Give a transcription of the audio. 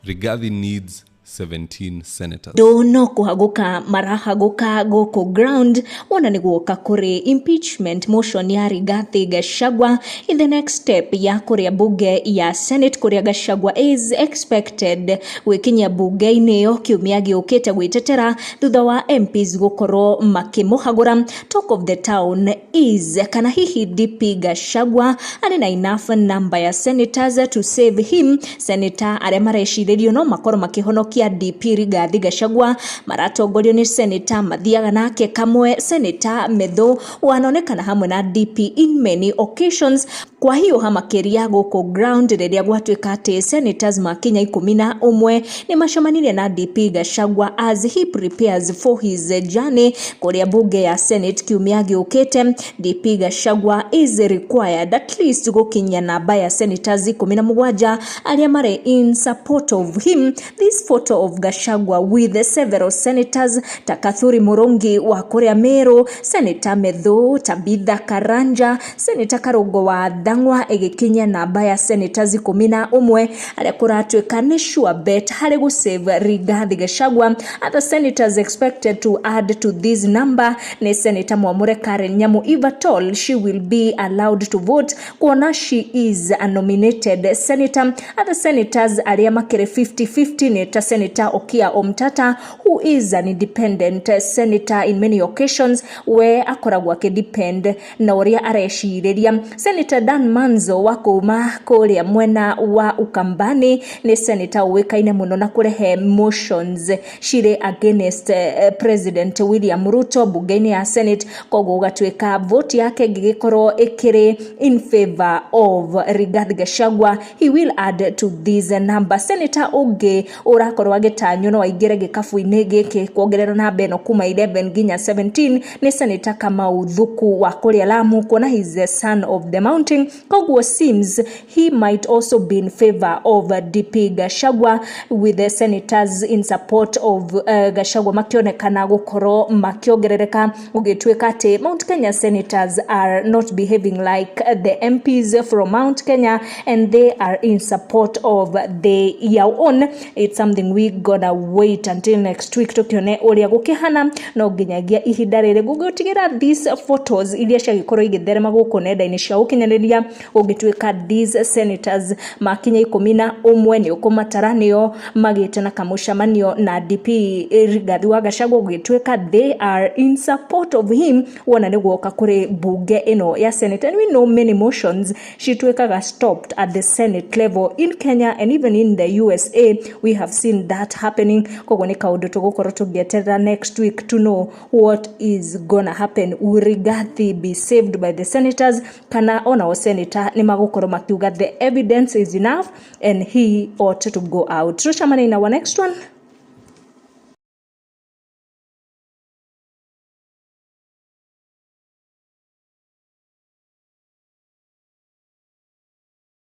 Rigathi needs 17 senators. Andũ no kũhagũka marahagũka gũkũ ground wona nĩ guoka kũrĩ impeachment motion ya Rigathi Gachagua in the next step ya kũrĩa bunge ya Senate, kũrĩa Gachagua is expected gwĩkinyia bunge-inĩ ĩyo kiumia gĩũkĩte gwĩtetera thutha wa MPs gũkorwo makĩmũhagũra. Talk of the town is kana hihi DP Gachagua arĩ na enough number ya senators to save him. Senator arĩa marecirĩrio no makorwo makĩhonokia DP Rigathi Gachagua maratongorio nĩ Senator mathiaga nake kamwe, Senator Methu wanonekana hamwe na DP in many occasions. Kwahiũha makĩria gũkũ ground rĩrĩa gwatuĩka atĩ senators makinya 11 nĩ macemanirie na DP Gachagua as he prepares for his journey kũrĩa bunge ya Senate kiumia gĩũkĩte. DP Gachagua is required at least gũkinyia namba ya senators 17 arĩa marĩ in support of him. This photo of Gachagua with several senators ta Kathuri Murungi wa kũrĩa Meru, Senator Methu, Tabitha Karanja, Senator Karũngo wa Thang'wa, ĩgĩkinyia namba ya senators 11 arĩa kũratuĩka nĩ sure bet harĩ gũsave Rigathi Gachagua. Other senators expected to add to this number nĩ Senator Mwamure Karen Nyamu, if at all she will be allowed to vote kuona she is a nominated senator. Other senators arĩa makĩrĩ 50-50 nĩ ta Senator Okiya Omtata, who is an independent senator in many occasions, we akoragwo akĩdepend na ũrĩa arecirĩria. Senator Dan Manzo wa kuma kũrĩa mwena wa Ukambani nĩ senator ũĩkaine mũno na kũrehe motions cirĩ against President William Ruto bunge-inĩ ya Senate, koguo gũgatuĩka vote yake ĩngĩgĩkorwo ĩkĩrĩ in favor of Rigathi Gachagua, he will add to this number. Senator ũngĩ ũrakorwo agĩtanywo no aingĩre gĩkabu-inĩ gĩkĩ kuongerera namba ĩno kuma 11 nginya 17 nĩ Senator Kamau Thuku wa kũrĩa Lamu, kuona he is the son of the mountain, koguo seems he might also be in favor of DP Gachagua, with the senators in support of Gachagua makĩonekana gũkorwo makĩongerereka, gũgĩtuĩka atĩ Mount Kenya senators are not behaving like the MPs from Mount Kenya and they are in support of the their own. It's something we gonna wait until next week tukione ũrĩa gũkĩhana. No nginyagia ihinda rĩrĩ gũgĩtigĩra these photos iria ciagĩkorwo igĩtherema gũkũ nenda-inĩ cia ũkinyanĩria, gũgĩtuĩka these senators makinya 11 nĩ ũkũmatara nĩo magĩte na kamũcemanio na DP Rigathi wa Gachagua, gũgĩtuĩka they are in support of him wona nĩ guoka kũrĩ bunge ĩno ya Senate. And we know many motions cituĩkaga stopped at the Senate level in Kenya, and even in the USA we have seen that happening. Koguo nĩ kaũndũ tũgũkorwo tũgĩeterera next week to know what is gonna happen. Will Rigathi be saved by the senators, kana onao senator nĩ magũkorwo makiuga the evidence is enough and he ought to go out? Tucemanie in our next one.